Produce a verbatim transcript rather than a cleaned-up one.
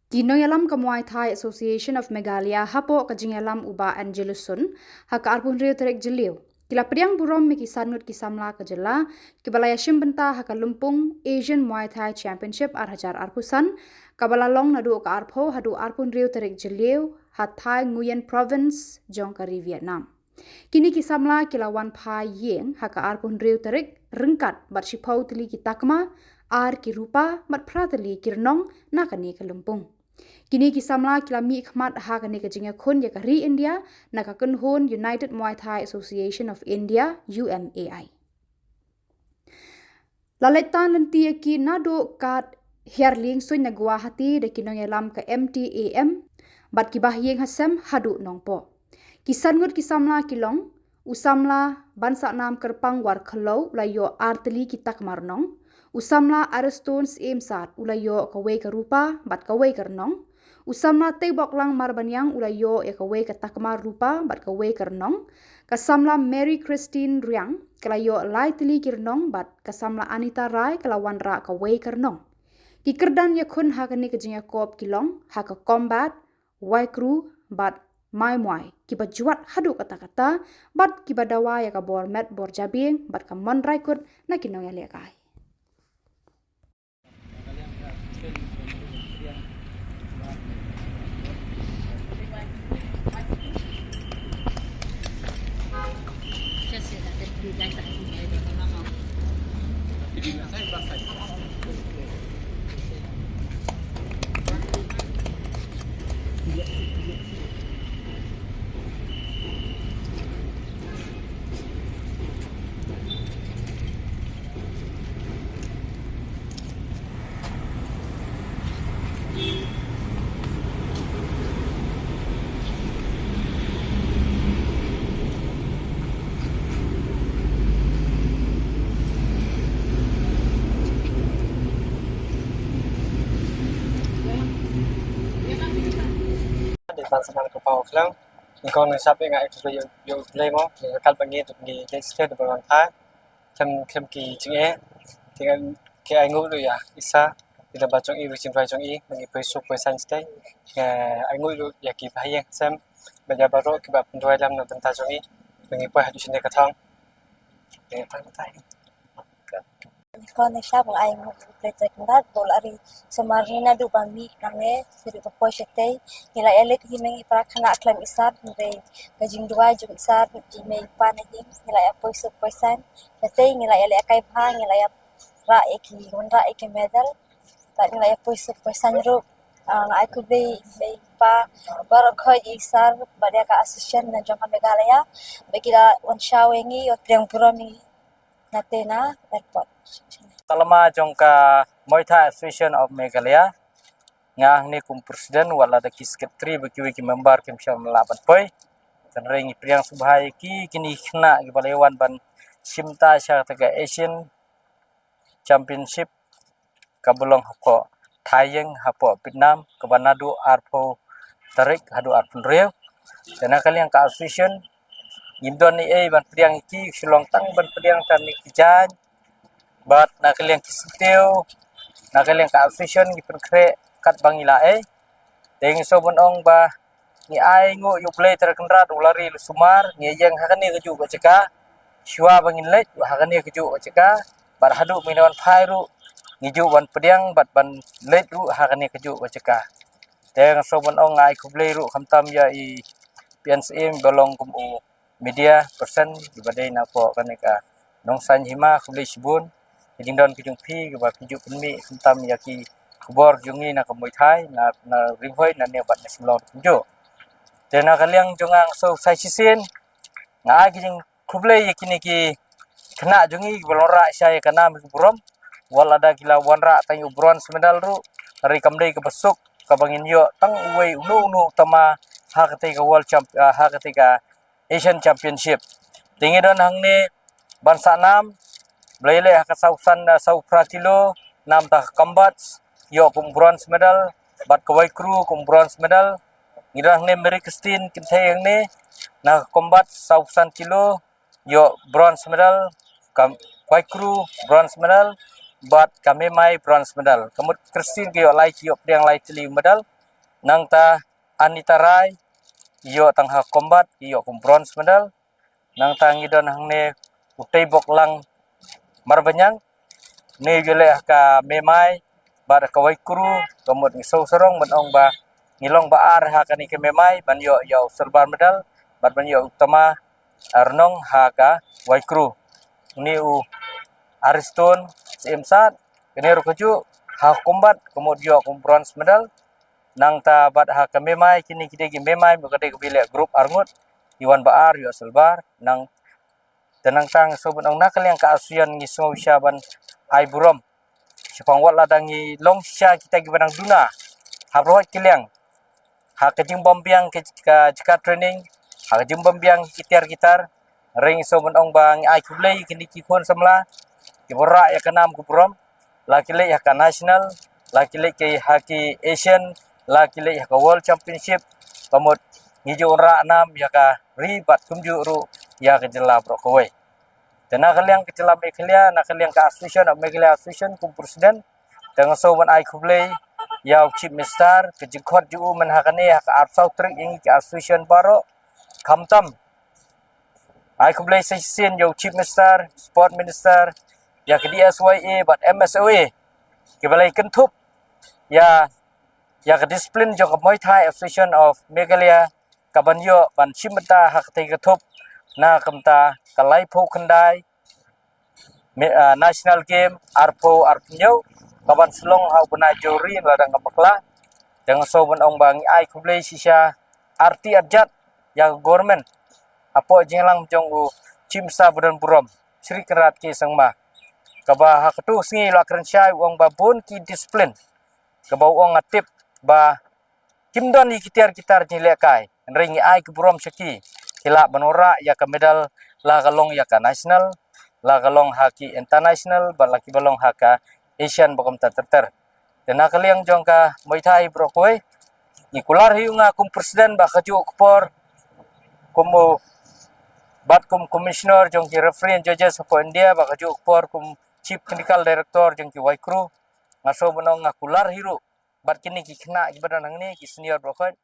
Ki nongïalam ka Muay Thai Association of Meghalaya hapoh ka jingïalam u Bah Angelus Sun, ha ka arphew hynriew tarik Jylliew, ki la pdiang burom ïa ki san ngut ki samla ka jylla kiba la ïashim bynta ha ka lympung Asian Muay Thai Championship ar hajar arphew san, kaba la long naduh ka arphew haduh arphew hynriew tarik Jylliew ha Thaï Nguyen Province jong ka ri Vietnam. Kine ki samla ki la wan phai ïing ha ka arphew hynriew tarik ryngkat bad shiphew tylli ki takma, ar ki rupa bad phra tylli ki rnong na kane ka lympung. Kine ki samla ki la mihkhmat ha kane ka jingïakhun ïa ka ri India na ka kynhun United Muay Thai Association of India, U M A I. La leit tan lynti ïa ki naduh kat hiar lieng suiñ na Guwahati da ki nongïalam ka M T A M bad ki bahaïing hasem haduh Nongpoh. Ki san ngut ki samla ki long: u samla Bansahnam Kyrpang Warkhliew u la ïoh ar tylli ki takma rnong, u samla Ariston Syiem Sad u la ïoh kawei ka rupa bad kawei ka rnong, u samla Teiboklang Marbaniang u la ïoh ïa kawei ka takma rupa bad kawei ka rnong, ka samla Mary Christine Riang ka la ïoh lai tylli ki rnong bad ka samla Anita Rai ka la wanrah kawei ka rnong. Ki kyrdan ïakhun ha kane ka jingïakop ki long ha ka combat, waikru bad mai muay, kiba jwat haduh katta katta bad kiba dawa ïa ka bor met bor jabieng bad ka mon raikut na ki nongïalehkai. Dei ban sa man ka paw klang. Nyngkong nyngkong sap nga ai khublei ïa u Blei mo. Ka kat ba ngi dei ngi dei state dei ban wan phai. Khlem khlem ki jingeh. Ki ai nguh ruh ïa i Sar, i da ba jong i, ba jingduwai jong i, ba ngi poi suk poi saiñ state. Nga ai nguh ruh ïa ki bahaïing hasem bad ïa baroh kiba pynduwai lem na bynta jong i, ba ngi poi haduh shane ka thong. Te tang tang. Ko ne sha ba ai nguh ruh Blei Trai Kynrad ba u la ri sumar ngi naduh ba mih nangne, sha ruh ba poi shatei. Ngi la ïaleit hi meng i para khynnah khlem i Sar, hynrei ka jingduwai jong i Sar, i mei i pa na ïing, ngi la ïa poi suk poi saiñ. Shatei ngi la ïa lehkai bha, ngi la ïa rah ïa ki, wanrah ïa ki medal. Bad ngi la ïa poi suk poi saiñ ruh. Ah, nga ai khublei ïa i mei i pa baroh khoit, ïa i Sar bad ïa ka association na jong ka Meghalaya ba ki la wan shaw ïa ngi, ïa pdiang burom ïa ngi na te na airport. Ka lama jong ka Muay Thai Association of Meghalaya, nga hangne kum president, wat la da ki secretary bad kiwei ki member kim shym lah ban poi. Hynrei ngi pdiang sngewbha ïa ki, kine ki khynnah kiba la ïa wan ban shim bynta sha kata ka Asian Championship kaba long hapoh Thailand, hapoh Vietnam, kaba naduh arphew tarik haduh arphew hynriew. Te na ka liang ka association ngim don ei ei ban pdiang ïa ki, shu long tang ban pdiang tang ïa ki jaiñ. Bad na ka liang ki syntiew, na ka liang ka association ngi pynkhreh katba ngi lah ei. Te ngi sngewbha ban ong ba ngi ai nguh ïa u Blei Trai Kynrad u la ri la sumar, ngi ïeng ha kane kajuh ka jaka. Shuwa ba ngin leit ha kane kajuh ka jaka, bad haduh ba ngin wan phai ruh ngi ju wan pdiang bad ban leit ruh ha kane kajuh ka jaka. Te nga sngewbha ban ong nga ai khublei ruh khamtam ïa i P N C M ba long kum u media person kiba dei napoh kane ka Nongsain Hima, khublei shibun. Ki jingdon ki jong phi kiba phi ju pynmih khamtam ïa ki khubor jong ngi na ka Muay Thai na, na Ri Bhoi, na ne bad na Shillong kumjuh. Te na ka liang jong nga, nga sngewsai shisien nga ai ki jingkhublei ïa kine ki khynnah jong ngi kiba la wanrah sha ïa ka nam ïa ka burom. Wat la da ki la wanrah tang ïa u bronze medal ruh, hynrei kam dei kaba suk kaba ngin ïoh tang uwei uno uno u tama ha katei ka World Champ, ah, ha katei ka Asian Championship. Te ngi don hangne Bansahnam, ba la ïaleh ha ka saw san, ah, saw phra kilo, namar ka combat, ïoh kum bronze medal, bad ka waikru kum bronze medal. Ngi don hangne Mary Christine Kynthei hangne, na ka combat saw san kilo, ïoh bronze medal, ka waikru bronze medal, bad ka Memai bronze medal. Ka mut Christine ka ïoh lai, ïoh pdiang lai tylli medal. Nangta Anita Rai, ïoh tang ha combat, ïoh kum bronze medal. Nangta ngi don hangne u Teibok Lang Marbaniang, ne ïoh leh ha ka Memai bad ka Waikru, ka mut ngi sngewsarong ban ong ba ngi long ba ar ha kane ka Memai ban ïoh ïa u silver medal bad ban ïoh u tama arnong ha ka Waikru. Une u Ariston Syiem Sad, kane ruh kajuh ha combat, ka mut ïoh kum bronze medal. Nangta bad ha ka Memai, kine ki dei ki Memai, mut ka dei ka ba leh group arngut, i wan ba ar ïoh silver. Nang te nangta nga sngewbha ban ong na ka liang ka association ngi sngewsih ban ai burom shaphang wat lada ngi long shisha kita kiba nang duna ha baroh ki liang, ha ka jingbym biang ka, ka jaka training, ha ka jingbym biang ki tiar ki tar. Hynrei ngi sngewbha ban ong ba ngi ai khublei kine ki khun samla kiba rah ïa ka nam ka burom, la ki leit ha ka national, la ki leit ki ha ki Asian, la ki leit ha ka World Championship. Ka mut ngi ju rah nam ïa ka ri bad kumjuh ruh ïa ka jylla baroh kawei. Te na ka liang ka jylla Meghalaya, na ka liang ka Association of Meghalaya Association kum president, te nga sngewbha ban ai khublei ïa u Chief Minister, ka jingkhot jong u mynta ha kane ha ka arphew saw tarik ïa ngi ki association baroh. Khamtam ai khublei sa shisien ïa u Chief Minister, Sport Minister, ïa ka D S Y A bad M S O A kiba la kynthup ïa, ïa ka discipline jong ka Muay Thai Association of Meghalaya, ka ban ïoh ban shim bynta ha katei ka thup na ka bynta ka laiphew khyndai Me-, ah, National Game arphew arphew hynñiew, ka ban sa long ha u bnai January lada ngam bakla. Te nga sngewbha ban ong ba ngi ai khublei shisha arti arjat ïa ka government hapoh jingïalang jong u Chief Minister ba don burom, Shri Conrad K Sangma, kaba ha katei ka sngi la kren shai u ong ba bun ki discipline kaba u ong, nga tip ba kim don ïa ki tiar ki tar jingïalehkai, hynrei ngi ai ka burom sha ki, ki lah ban wanrah ïa ka medal, la ka long ïa ka national, la ka long ha ki international bad la kiba long ha ka Asian bad kumta ter ter. Te na ka liang jong ka Muay Thai baroh kawei, ngi kular hi ïa nga kum president ba kajuh ka por kum u, bad kum commissioner jong ki referee and judges hapoh India, ba kajuh ka por kum chief technical director jong ki Waikru, nga sngewbha ban ong nga kular hi ruh bad kine ki khynnah kiba don hangne, ki senior baroh kawei.